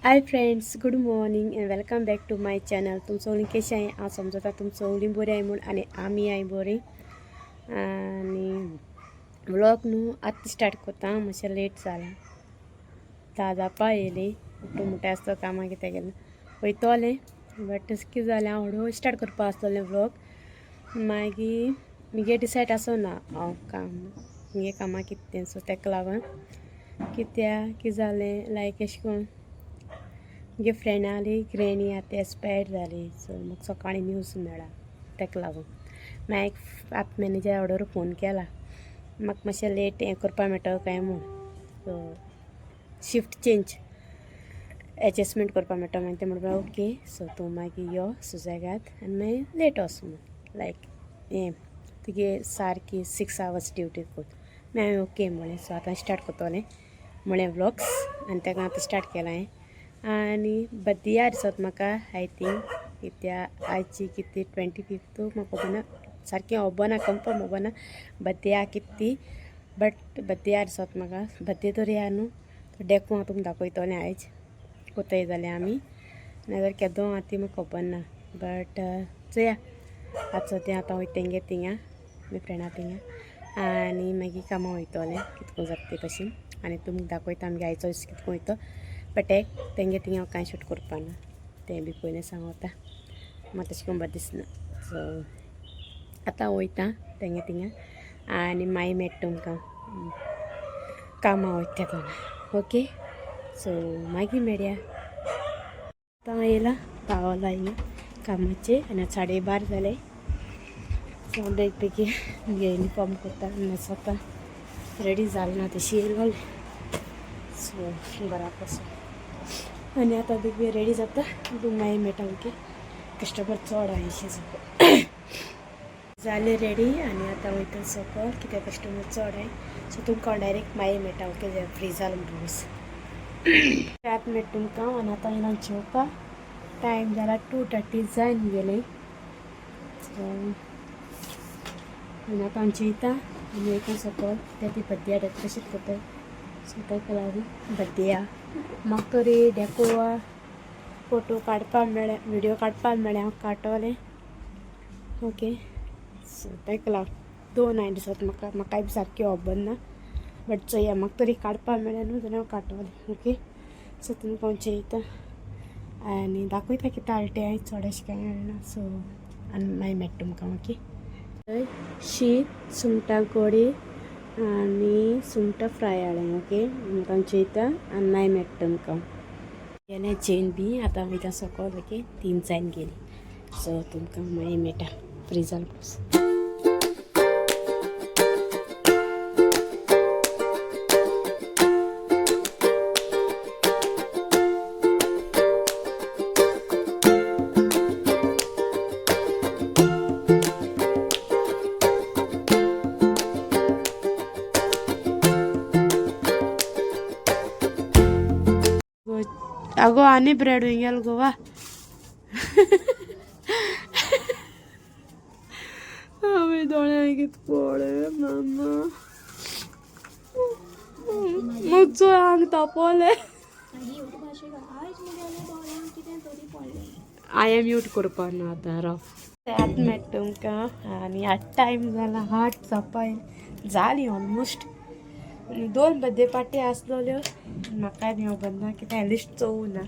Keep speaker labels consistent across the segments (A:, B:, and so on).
A: Hi friends, good morning and welcome back to my channel. तुम सगळीं कशें आहाय? हांव समजता तुम सगळीं बरीं आहाय म्हूण आनी आमी आहाय बरीं. आनी व्लॉग न्हू आतां स्टार्ट करता, मातशें लेट जालां. 10 जावपा येयली. उठून मुठे आसतो कामां कितें गेलें वयतोलें, बट कितें जालें, हांव हळू स्टार्ट करपा आसतलें व्लॉग. मागीर मुगे डिसायड आसो ना हांव काम मुगे कामां कितें तें. सो ताका लागून कित्याक कितें जालें, लायक एशें कोन्न मुगे फ्रेंडाली ग्रॅनी आतां एक्सपायर्ड जाली. सो म्हाका सकाळीं न्यूज मेळ्ळा. ताका लागून मागीर आतां मॅनेजर ऑर्डर फोन केला, म्हाका मातशें लेट हें करपा मेळटलो काय म्हूण. सो शिफ्ट चेंज एडजस्टमेंट करपा मेळटा. मागीर तें म्हणपाक ओके, सो तूं मागीर यो सुसेगाद आनी मागीर लेट वच म्हूण, लायक हें तुगे सारकी 6 आवर्स ड्युटी कर. मागीर हांवें ओके म्हळें. सो आतां स्टार्ट करतलें म्हळें व्लॉग्स आनी ताका आतां स्टार्ट केलां हांवें. आनी बद्दिया दिसत म्हाका, I think कित्या आयची कितें 25, म्हाका खबर ना सारकें, खबर ना, कन्फर्म खबर ना बद्दिया कितें ती, बट बद्दिया दिसत म्हाका. बद्दे तरी आहा न्हू, डेको हांव तुमकां दाखयतलें आयज कोताय जाल्यार आमी, नाजाल्यार केदो आहा ती म्हाका खबर ना. बट चोया, आतां सद्या आतां वयता तेंगे थिंगा, म्हगे फ्रेंडा थिंगा, आनी मागीर कामां वयतलें कितको जाता ते भशेन आनी तुमकां दाखयता आमगे आयचो दीस कितको वयतो. बट एक तेंगे थिंगा हांव कांय शूट करपा ना, तें बी पयलें सांगता, म्हाका तशें करून बरें दिसना. सो आतां वयता तेंगे थिंगा आनी मागीर मेळटा तुमकां कामां वयता तेन्ना. ओके, सो मागीर मेळया. आतां येयला पावला हिंगा कामाचेर आनी 12:30 जाले. सो बेग बेगीन मुगे युनिफॉर्म करता, न्हेसोता, रेडी जालें ना, तशी येयलोलें. सो घरा पासून आनी आतां बेग बेग रेडी जाता, तुमकां मागीर मेळटा. ओके, कस्टमर चड आहा अशें जालें रेडी आनी आतां वयता सकल कित्याक कस्टमर चड आहाय. सो तुमकां डायरेक्ट मागीर मेळटा. ओके, फ्री जालें म्हणटकूच आतां मेळटा तुमकां. आनी आतां येयला जेवपा. टायम जाला 2:30 जायन गेले. सो आनी आतां जेयता आनी वयता सकल त्या ती बद्दया डेकोरेशन करताय. सो ताका लागून बद्दया म्हाका तरी डेको फोटो काडपाक मेळ्ळे, विडियो काडपाक मेळ्ळे, हांव काडटलें. ओके, सो ताका लागून दोन हांवें दिसत म्हाका, म्हाकाय बी सारकी खबर ना, बट चोया, म्हाका तरी काडपाक मेळ्ळें न्हू जाल्यार हांव काडटलें. ओके, सो तुमकां हांव चोयता आनी दाखयता कितें हाडटा तें. चड अशें कांय हाडना. सो आनी मागीर मेळटा तुमकां. ओके, शीत, सुंगटां कडी आनी सुंगटां फ्राय हाडलें. ओके, तुमकां चोयता आनी मागीर मेळटा तुमकां. गेलें चेन बी, आतां वयता सकल. ओके, 3 जायन गेली. सो तुमकां मागीर मेळटा फ्री जालें. अगो आनी ब्रेड गेल गोवा. हांवें दोळ्यांक कितें पळय मामा, मुगचो आंग तापोलें. I am mute करपा ना आतां, राव. आतां मेळटा तुमकां. आनी आतां टायम जाला 8 जावपा जालीं ऑलमोस्ट. दोन बड्डे पार्टी आसलेल्यो, म्हाकाय बी खबर ना कितें, लिस्ट चोवूं ना,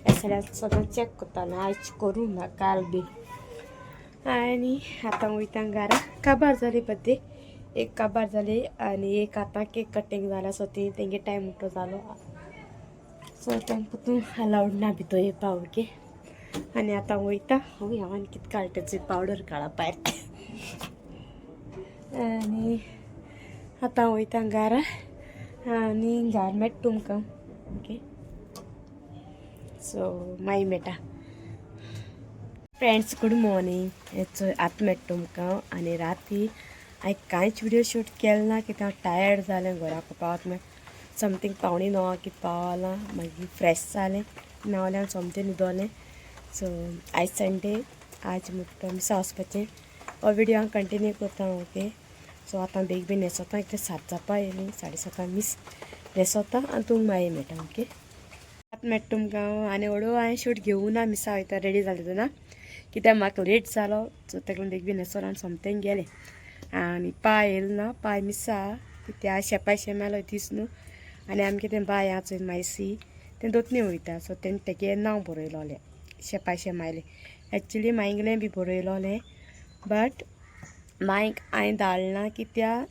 A: जाल्यार सदां चॅक करतालें, आयज करूं ना काल बी. आनी आतां वयता घरा. काबार जाली बड्डे, एक काबार जाली आनी एक आतां केक कटींग जाला. सो ती तेंगे टायम मोटो जालो, सो तांकां तूं अलावड ना भितर येवपा. ओके, आनी आतां वयता. हय, हांवें कितें काडटा, पावडर काडा भायर. आनी आतां वयता घरा आनी घर मेळटा तुमकां. ओके, सो मागीर मेळटा. Friends, good morning. आतां मेळटा तुमकां. आनी राती हांवें कांयच विडियो शूट केलें ना, कित्याक हांव टायर्ड जालें. घराक पावत मागीर समथींग 8:45 कितें पावलां. मागीर फ्रेश जालें, नावलें हांव सोमतें न्हिदोलें. सो आयज संडे, आज म्हणटा मिसा वचपाचें. हो विडियो हांव कंटिन्यू करता. ओके, सो आतां बेग बेगीन न्हेसोता, कितें 7 जावपा येयलीं, 7:30 मीस न्हेसोता आनी तुमकां मागीर मेळटा. ओके, आतां आतां मेळटा तुमकां आनी हळू हांवें शूट घेवना मिसा वयता रेडी जालें तेन्ना कित्याक म्हाका लेट जालो सो ताका लागून बेगीन न्हेसोन आनी सोमतें गेलें. आनी पाय येयलो ना, पाय मिसा कित्याक शेपाय शेमालो दीस न्हू. आनी आमगे तें बाय आहा चोय मायसी तें दोतनी वयता, सो तेणें तेगे नांव बरयलोलें शेपाय शेमायलें. एक्चुली मायगलें बी बरयलोलें बट मायक हांवें धाडना कित्याक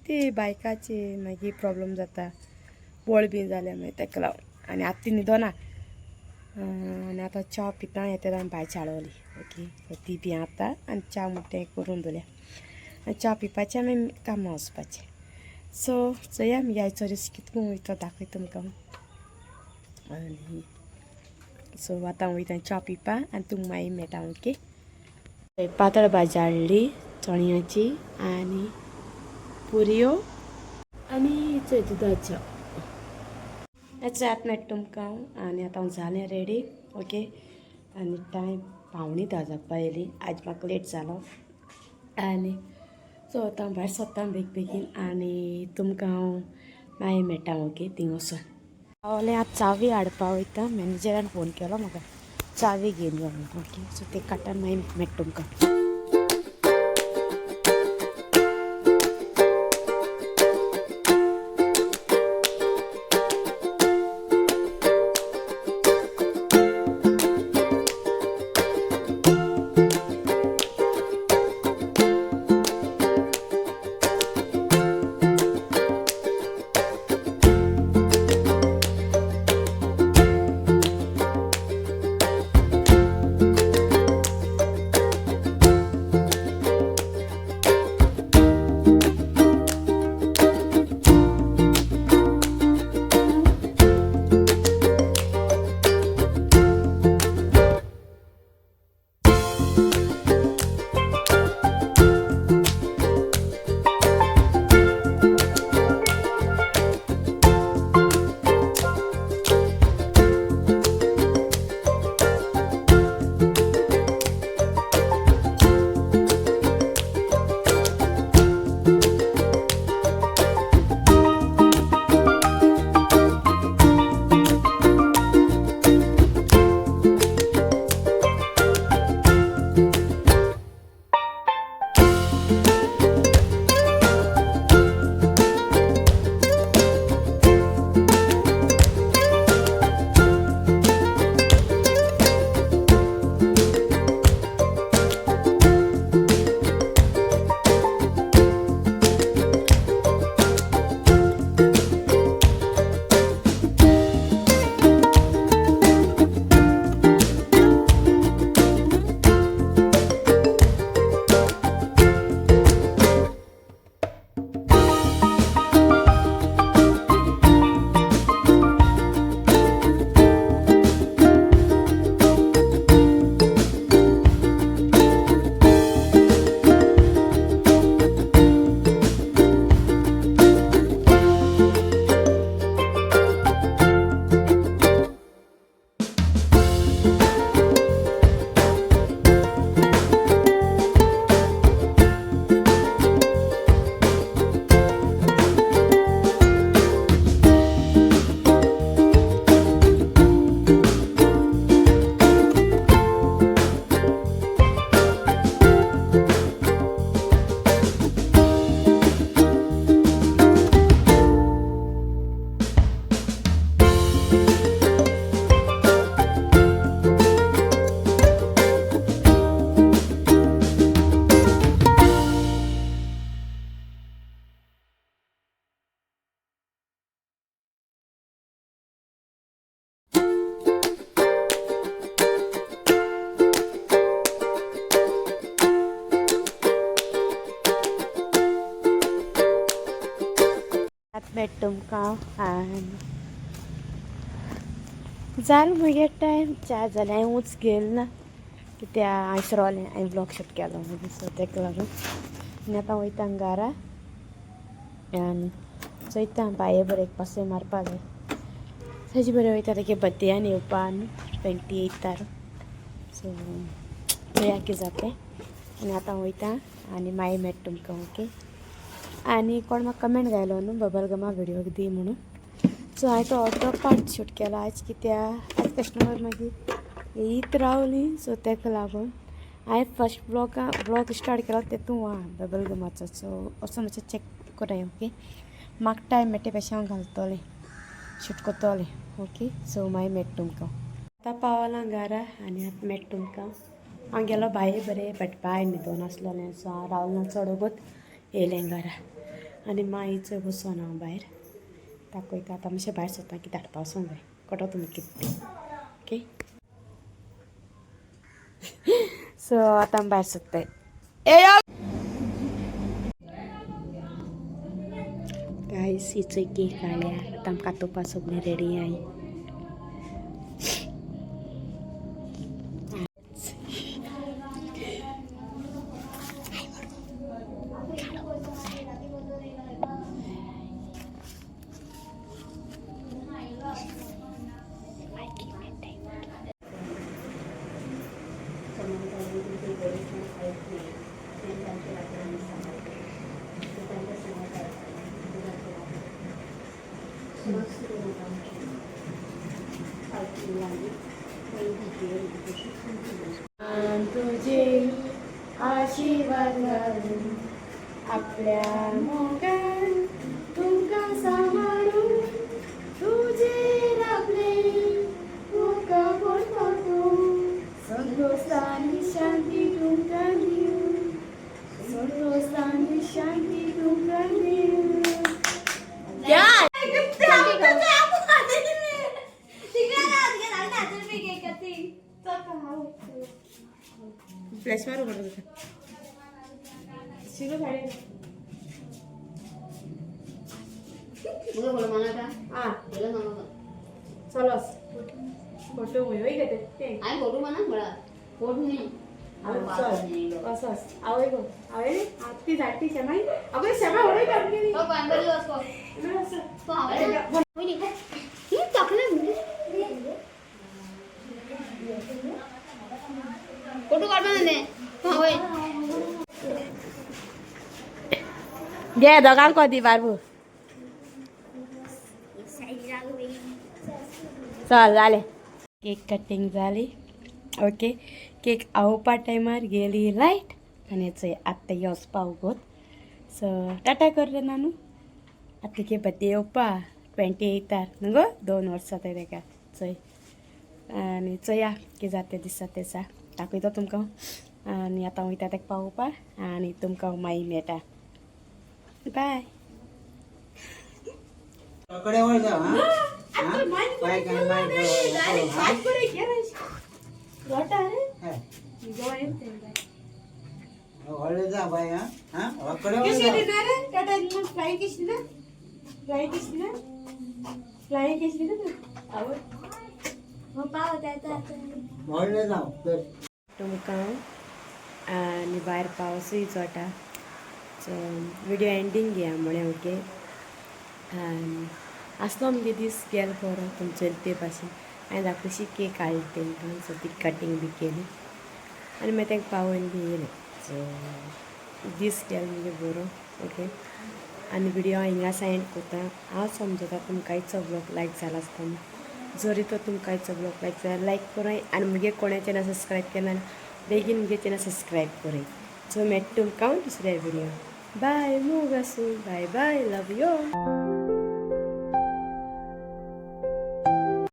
A: ती बायकाची मागीर प्रोब्लम जाता, बोळ बी जाल्यार मागीर ताका लागून. आनी आतां ती न्हिदोना. आनी आतां च्या पिता येता आमी भायर चाळवली. ओके, सो ती बी आतां आनी च्या म्हणटा तें करून दवरल्या आनी च्या पिवपाचें आनी कामां वचपाचें. सो चोया आमी आयचो दीस कितको वयता दाखयता तुमकां. आनी सो आतां वयता च्या पिवपा आनी तुमकां मागीर मेळटा. ओके, पातळ भाजी हाडली चणयाची आनी पुरयो आनी चोय दुदाचो. हेच आतां मेळटा तुमकां. आनी आतां हांव जालें रेडी. ओके, आनी टायम 9:45 जावपा येयली, आज म्हाका लेट जालो. आनी सो आतां हांव भायर सोदता बेग बेगीन आनी तुमकां हांव मागीर मेळटा. ओके, थिंग वचोन पावलें. आतां चावी हाडपा वयता, मॅनेजरान फोन केलो म्हाका चावी घेवन यो म्हणून. ओके, सो ते काडटा मागीर मेळटा तुमकां. आतां मेळटा तुमकां. आनी जालें म्हगे टायम 4 जालें. हांवें ऊंच गेलें ना कित्याक हांवें सरोलें, हांवें ब्लॉग शूट केलो मागीर, सो ताका लागून. आनी आतां वयता घरा आनी चोयता बाये बरें एक पासय मारपा जाय. ताजे बरें वयता तेगे बड्डेयान येवपा न्हू 28तार. सो चोया कितें जाता तें. आनी आतां वयता आनी मागीर मेळटा तुमकां. ओके, आनी कोण म्हाका कमेंट घायलो न्हू बबल गमा व्हिडियो दी म्हणून, सो हांवें तो अर्दो पार्ट शूट केला आयज कित्याक आयज कस्टमर मागीर येयत रावली सो ताका लागून हांवें फर्स्ट ब्लॉग स्टार्ट केला तेतून आहा बबल गमाचो. सो वचोन मातशें चॅक कराय. ओके, म्हाका टायम मेळटा पेशे हांव घालतलें, शूट करतलें. ओके, सो मागीर मेळटा तुमकां. आतां पावलां घरा आनी आतां मेळटा तुमकां. हांव गेलो बाये बरें, बट बाय न्हिदोन आसलोलें. सो हांव रावलो ना चड, वगत येयलें घरा आनी मागीर चोय बसोन हांव भायर दाखयता. आतां मातशें भायर सोदता की धाडपा वचोंक जाय, कटो तुमकां कितें तें. ओके, सो आतां आमी भायर सोदताय. ए यो गायस, ही चोय केक हाडल्या. आतां आमकां कातोवपा सगळीं रेडी आहाय. तुझे आशीर्वाद घालून आपल्या मोगान तुमकां सांबाळून तुजेर आपले मुखार पडपाकूं संतोष आनी शांती तुमकां दिवं, संतोष आनी शांती तुमकां दिवं. फ्लॅश मारू पडटा. शिरो साडे. हा, चलोस फोटो वय घेते ते. चल, असोच आवय गो, आवय ती धाडटी शेमाय. अगो शेमाय उडयता आमगेली.
B: फोटो काढ ना. होय.
A: घे, दोगांक दी बारबू. चल, जालें, केक कटींग जाली. ओके, केक आवपा टायमार गेली लायट आनी चोय आत्तां वचपा उगोत. सो टाटा कर रे नानू. आतां तुगे बड्डे येवपा 28 न्हू गो, 2 वर्सां जाताय तेका. चोय आनी चोया कितें जाता दिसा तेसा दाखयता तुमकां. आनी आतां वयता तेका पावोवपा आनी तुमकां मागीर मेळटा. बाय.
C: कडे वर जाव. हा, बाय काय बाय.
A: रे.
C: व्हडले जा बाय. हा हा, कडे वर
A: कशी
C: जाव.
A: दिना रे टाटा? फ्लाइंग किस दिना? फ्लाइंग किस दिना? फ्लाइंग किस दिना तू? आवड.
C: व्हडले जाव तर.
A: तुमकां आनी भायर पावसूय चोटा. सो विडियो एंडींग घेया म्हळें. ओके, आनी आसलो मुगे दीस गेलो बरो तुमचे ते भाशेन. हांवें धाकटीशी केक हाडली तांकां, सो ती कटींग बी केली आनी मागीर तांकां पावोवन बी येयलें. सो दीस गेलो मुगे बरो. ओके, आनी विडियो हांव हिंगा एंड करता. हांव समजता तुमकां आयचो ब्लॉग लायक जाला आसतना. जरी तो तुमकां आयचो ब्लॉग लायक जाल्यार लायक कराय आनी मुगे कोणें चॅनल सबस्क्रायब केला बेगीन मुगे चॅनल सबस्क्रायब कराय. सो मेळटा तुमकां दुसऱ्या विडियो. बाय, मोग आसूं. बाय बाय, लव you.